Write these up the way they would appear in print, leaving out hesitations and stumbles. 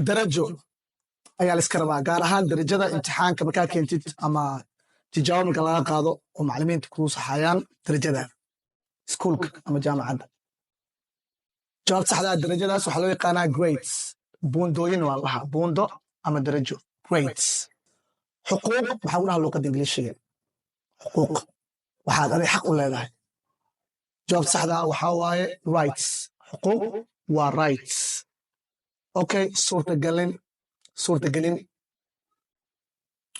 Darajo ayaa la iska rabaa, gaar ahaan darajada imtixaanka markaa keentid ama tijaabo marka laga qaado oo macalimiinta kuu saxayaan darajada iskuulka ama jaamacadda. Jawaab saxdaa, darajadaas waxaa loo yaqaanaa grades. Buundooyin waa la dhahaa, buundo ama darajo, grades. Xuquuq maxaa ku dhaha luuqadda Ingiliishiga? Xuquuq waxaad aday xaq u leedahay. Jawaab saxdaa waxaa waaye rights. Xuquuq waa rights. Okay, suurtagelin. Suurtagelin,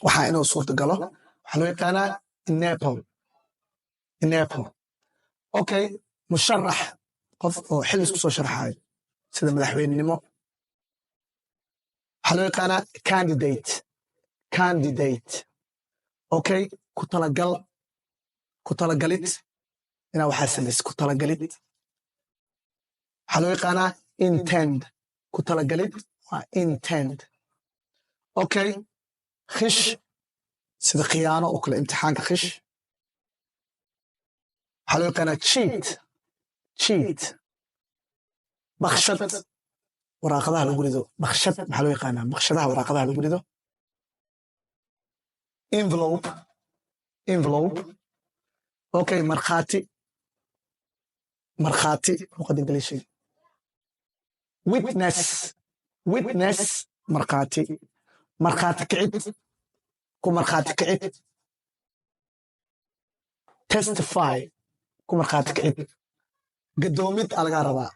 waxaa inuu suurtagalo, waxaa loo yaqaanaa enable, enable. Okay, musharax, qof oo xil isku soo sharaxayo sida madaxweynenimo, waxaa loo yaqaanaa candidate, candidate. Okay, ku talagal, ku talagalid inaa waxaa samaysa, ku talagalid waxaa loo yaqaanaa intend. Ku talagalid waa intend. Okay, khish, sida khiyaano oo kale, imtixaanka khish, waxaa loo yaqaanaa cheat, cheat. Bakshad waraaqadaha lagu rido, bakshad maxaa loo yaqaanaa? Bakshadaha waraaqadaha lagu rido, envelope, envelope. Okay, markhaati. Markhaati luqadda Ingiliishiga, witness, witness, markhaati. Markhaati kicid, ku markhaati kicid, testify, ku markhaati kicid. Gadoomid aa lagaa rabaa,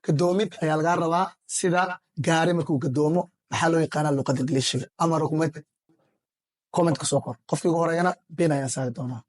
gadoomid ayaa lagaa rabaa, sida gaari markuu gadoomo, maxaa loo yaqaanaa luqadda Ingiliishiga ama rugmad? Comment ka soo qor. Qofkii ugu horeeyana pin ayaan saari doonaa.